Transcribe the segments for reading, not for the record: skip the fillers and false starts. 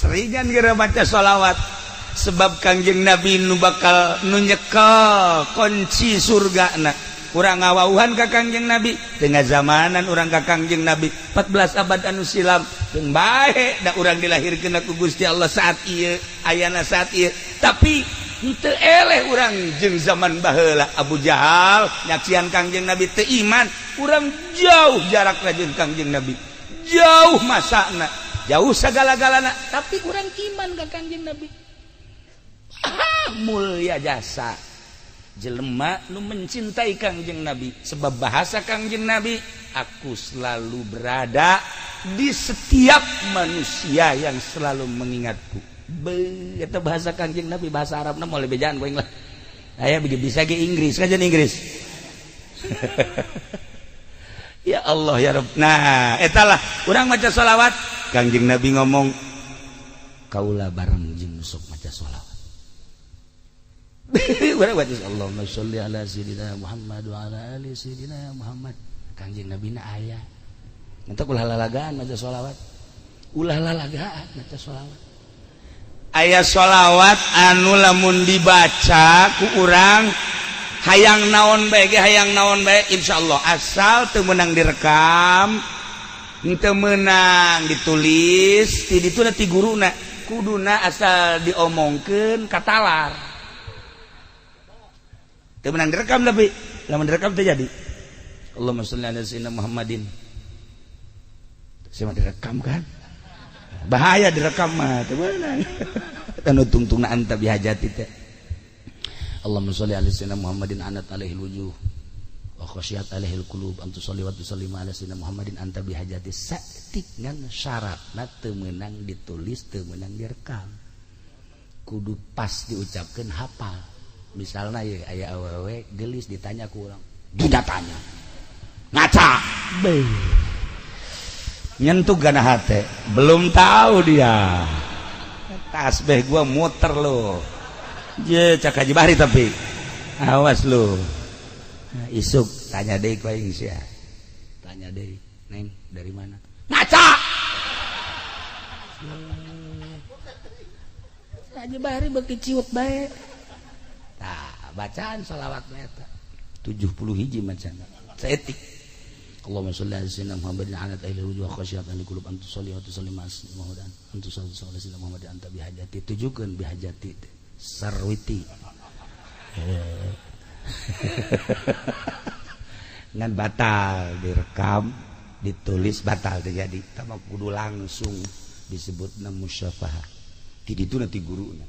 Seringan geura maca sholawat sebab Kangjeng Nabi nu bakal nu nyekel kunci surgana. Urang ngawauhan ka Kangjeng Nabi tengah zamanan urang ka Kangjeng Nabi 14 abad anu silam teu bae da urang dilahirkeun ku Gusti Allah saat ieu ayana saat ieu tapi henteu eleh urang jeung zaman baheula Abu Jahal nyaksian Kangjeng Nabi teu iman urang jauh jarakna jeung Kangjeng Nabi jauh masana jauh sagala-galana tapi urang iman ka Kangjeng Nabi. Mulia jasa jelema nu mencintai Kangjeng Nabi sebab bahasa Kangjeng Nabi aku selalu berada di setiap manusia yang selalu mengingatku. Eta bahasa Kangjeng Nabi bahasa Arabna moal bejaan ku aing lah. Aya bisa ge Inggris kajian Inggris. Ya Allah ya Rabb. Nah, etalah urang maca sholawat Kangjeng Nabi ngomong kaula bareng jeung sok maca sholawat. Urang baca Allahumma sholli ala sayyidina Muhammad wa ala ali sayyidina Muhammad. Kangjeng Nabi na aya. Entak ulah lalagaan maca sholawat. Ulah lalagaan maca sholawat. Aya sholawat anu lamun dibaca ku urang hayang naon bae ge hayang naon bae insyaallah asal teu meunang direkam, teu meunang ditulis, ti ditu ti guruna kuduna asal diomongkeun katalar. Teu meunang direkam tapi lamun direkam teu jadi. Allahumma sholli ala sayyidina Muhammadin. Saya mah direkam kan? Bahaya direkam mah teu meunang. Anu tungtungna anta bihajati teh. Allahumma sholli ala sayyidina Muhammadin anat alaihi wujuh wa khasyat alaihi qulub antu sholli wa tusallim ala sayyidina Muhammadin anta bihajati. Saeutik ngan syaratna teu meunang ditulis teu meunang direkam. Kudu pas diucapkeun hafal. Misalna ye aya awewe gelis ditanya ku urang, duda tanya. Ngaca. Beuh. Nyentuh gana hate, belum tahu dia. Tasbih gua muter lo. Je cak Haji Bahri tapi awas lo. Isuk tanya deui ku aing sia. Tanya deui, "Neng, dari mana?" Ngaca. Haji Bahri beuki ciut bae. Tah, bacaan sholawatna eta 70 hiji macana. Saeutik. Allahumma sholli ala sayyidina Muhammadin ala ahli wujuh khasyat ahli qulub antu sholli wa tusallim ala sayyidina Muhammadin antu sholli ala sayyidina Muhammadin anta bihajati. Tujukeun bihajati sarwiti. Ngan batal direkam, ditulis batal terjadi. Tama kudu langsung disebutna musyafahah. Ti ditu nanti guruna.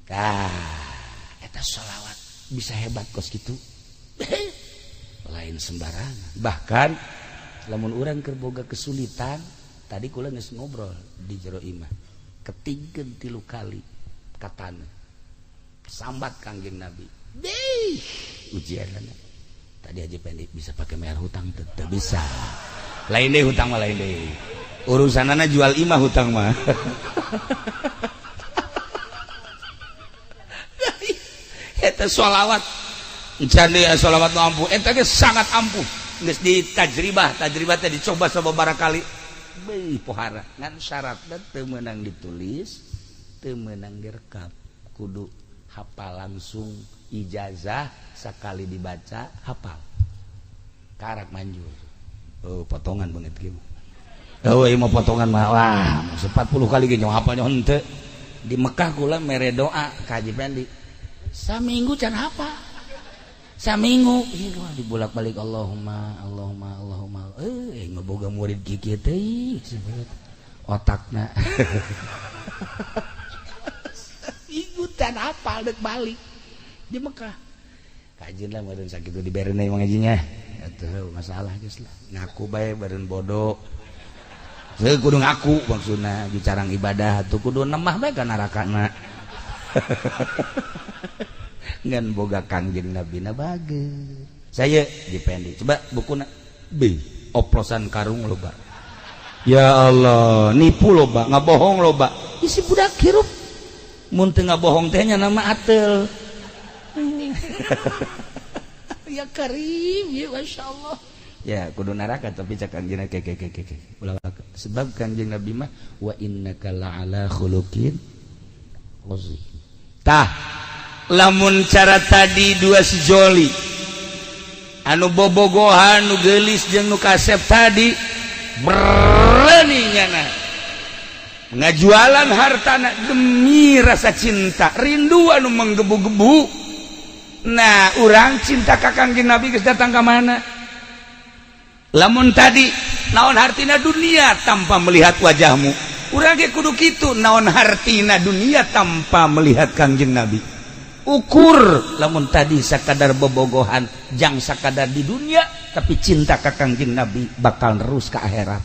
Tah, eta sholawat bisa hebat kos kitu. Lain sembarangan. Bahkan lamun urang keur boga kesulitan, tadi kula geus ngobrol di jero imah. Ketingkeun 3 kali katana. Sambat Kangjeng Nabi. Dih, ujianna. Tadi Haji Pendi bisa pakai bayar hutang teu bisa. Lain deui hutang mah lain deui. Urusanana jual imah hutang mah. Eta sholawat encan deui sholawat nu ampuh eta ge sangat ampuh geus ditajribah tajribah teh dicoba sababaraha kali beuh pohara ngan syaratna teu meunang ditulis teu meunang direkam kudu hafal langsung ijazah sakali dibaca hafal karak manjur. Oh potongan banget kieu. Oh ieu mah potongan mah wah 40 kali ge nyawa hafal henteu. Di Mekah kula mere doa ka Haji Pendi saminggu can hafal. Saminggu dibolak-balik Allahumma Allahumma Allahumma ngeboga murid kieu teh otakna. Ikutan hafal dek balik di Mekah. Kajian lah meureun sakitu diberena ngajinya. Atuh masalah geus lah. Ngaku bae beureun bodoh. Heuh kudu ngaku maksudna bicarang ibadah atuh kudu nemah bae ka narakana. Ngan boga Kangjeng Nabi na bager. Saya dipendi. Coba bukuna B oplosan karung loba. Ya Allah, nipu loba, ngabohong loba. Isi budak hirup. Mun teu ngabohong teh nya nama atel. Ya karim, ya masyaallah. Ya kudu neraka tapi cak anjeunna ke ulah. Sebab Kangjeng Nabi mah wa innaka la'ala khuluqin azim. Tah lamun cara tadi dua sejoli anu bobogohan nu geulis jeung nu kasep tadi berani nyana ngajualan hartana demi rasa cinta rindu anu menggebu-gebu. Nah urang cinta ka Kangjeng Nabi geus datang ka mana? Lamun tadi naon hartina dunia tanpa melihat wajahmu, urang ge kudu kitu naon hartina dunia tanpa melihat Kangjeng Nabi. Ukur lamun tadi sakadar bobogohan jang sakadar di dunia tapi cinta ka Kangjeng Nabi bakal terus ke akhirat.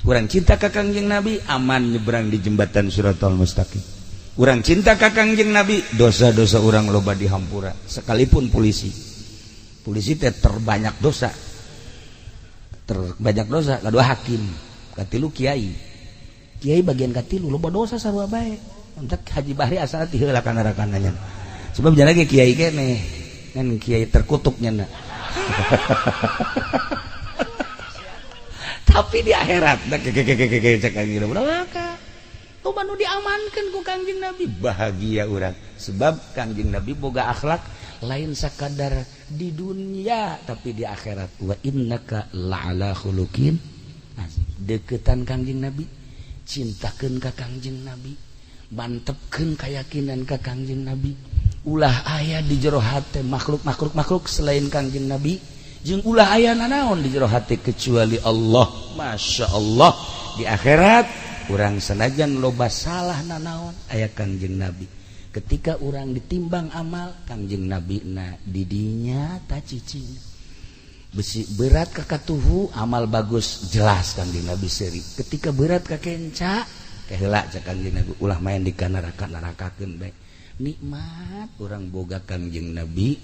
Urang cinta ka Kangjeng Nabi aman nyebrang di jembatan Shiratal Mustaqim. Urang cinta ka Kangjeng Nabi dosa-dosa urang loba dihampura sekalipun polisi. Polisi teh terbanyak dosa. Terbanyak dosa kadua hakim, katilu kiai. Kiai bagian katilu loba dosa sarua bae. Entak Haji Bahri asal ti heula kana rakananya. Sebab jangan lagi kiai keneh kan kiai terkutuknya na. Tapi di akhirat cek Kangjeng Nabi maka loba nu diamankeun ku Kangjeng Nabi bahagia urang sebab Kangjeng Nabi boga akhlak lain sakadar di dunia tapi di akhirat wa innaka la'ala khuluqin azim. Deketan Kangjeng Nabi, cintakeun ka Kangjeng Nabi, mantepkeun keyakinan ka Kangjeng Nabi, ulah aya di jero hate makhluk-makhluk selain Kangjeng Nabi jeung ulah aya nanaon di jero hate kecuali Allah. Masya Allah di akhirat urang sanajan loba salah nanaon aya Kangjeng Nabi. Ketika urang ditimbang amal Kangjeng Nabi na didinya ta cicing besi berat ka katuhu amal bagus jelas Kangjeng Nabi seuri. Ketika berat ka kenca keheula cek Kangjeng Nabi ulah main di kana neraka-nerakakeun bae. Nikmat urang boga Kangjeng Nabi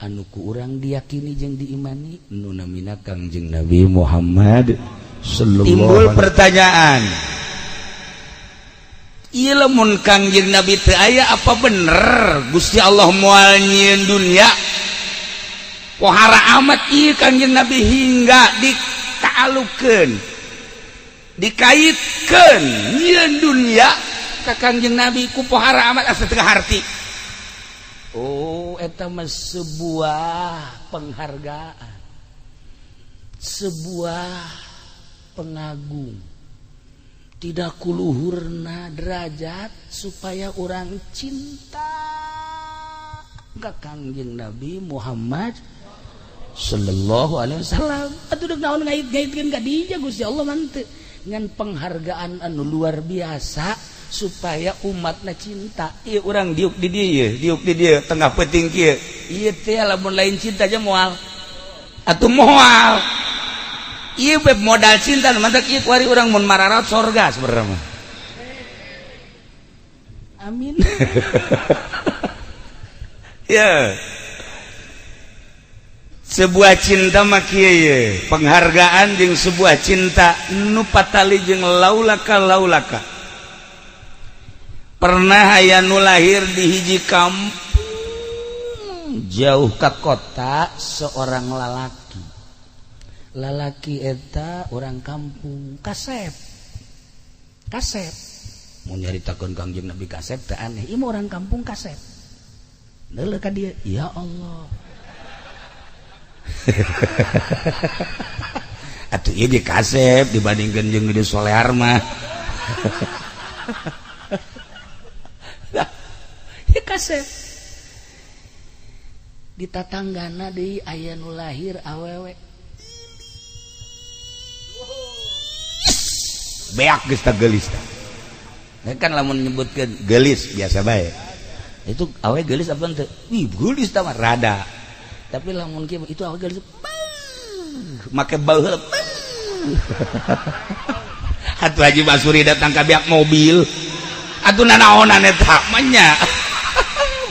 anu ku urang diyakini jeung diimani nu namina Kangjeng Nabi Muhammad sallallahu. Timbul pertanyaan, ieu lamun Kangjeng Nabi teu aya apa bener Gusti Allah moal nyieun dunia? Pohara amat ieu Kangjeng Nabi hingga ditaalukeun dikaitkeun nyieun dunia ka Kangjeng Nabi ku pohara amat asa teu harti. Oh eta mah sebuah penghargaan, sebuah pengagung, tidak kuluhurna derajat supaya orang cinta ka Kangjeng Nabi Muhammad sallallahu alaihi wasallam. Atuh deuk naon ngait-ngaitkeun ka dinya Gusti Allah mah teu ngan penghargaan anu luar biasa supaya umatna cinta. Ieu urang diuk di dieu, diuk di dieu tengah peuting kieu. Ieu teh lamun lain cinta aja moal. Atuh moal. Ieu beb modal cinta mantak ieu kuari urang mun mararat sorga sebenarnya mah. Amin. Ya. Sebuah cinta mah kieu ye, penghargaan jeung sebuah cinta nu patali jeung laulaka laulaka. Pernah aya nu lahir di hiji kampung jauh ke kota seorang lalaki. Lalaki eta orang kampung kasep. Kasep. Mun nyaritakeun Kangjeng Nabi kasep teh aneh. Ieu orang kampung kasep. Neuleuh ka dieu, ya Allah. Atuh ieu ge kasep dibandingkeun jeung di solear mah. Kasep di tatanggana deui aya nu lahir awewe beak geus tah geulis tah. Kan lamun nyebutkeun geulis biasa bae. Itu awewe geulis apa henteu? Wih, geulis tah mah rada. Tapi lamun kieu itu awewe geulis make bau heula. Atuh Haji Basuri datang ka beak mobil. Atuh nanaonan eta mah nya.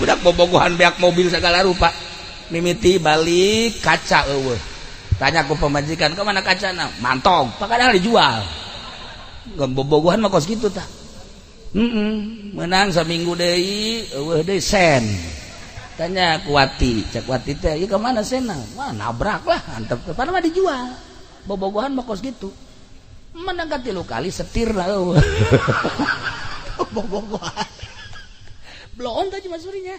Budak bobogohan beak mobil segala rupa. Mimiti balik kaca eueuh. Tanya ku pemajikan, "Ke mana kacana?" Mantog, pakadahal dijual. Bobogohan mah kos kitu tah. Menang saminggu deui eueuh deui sen. Tanya ku Wati, cek Wati teh, "Ieu ka mana sena?" Wah, nabrak lah, antep padahal mah dijual. Bobogohan mah kos kitu. Menang tilu kali setir lah. Bobogohan. Bloon tadi masurinya.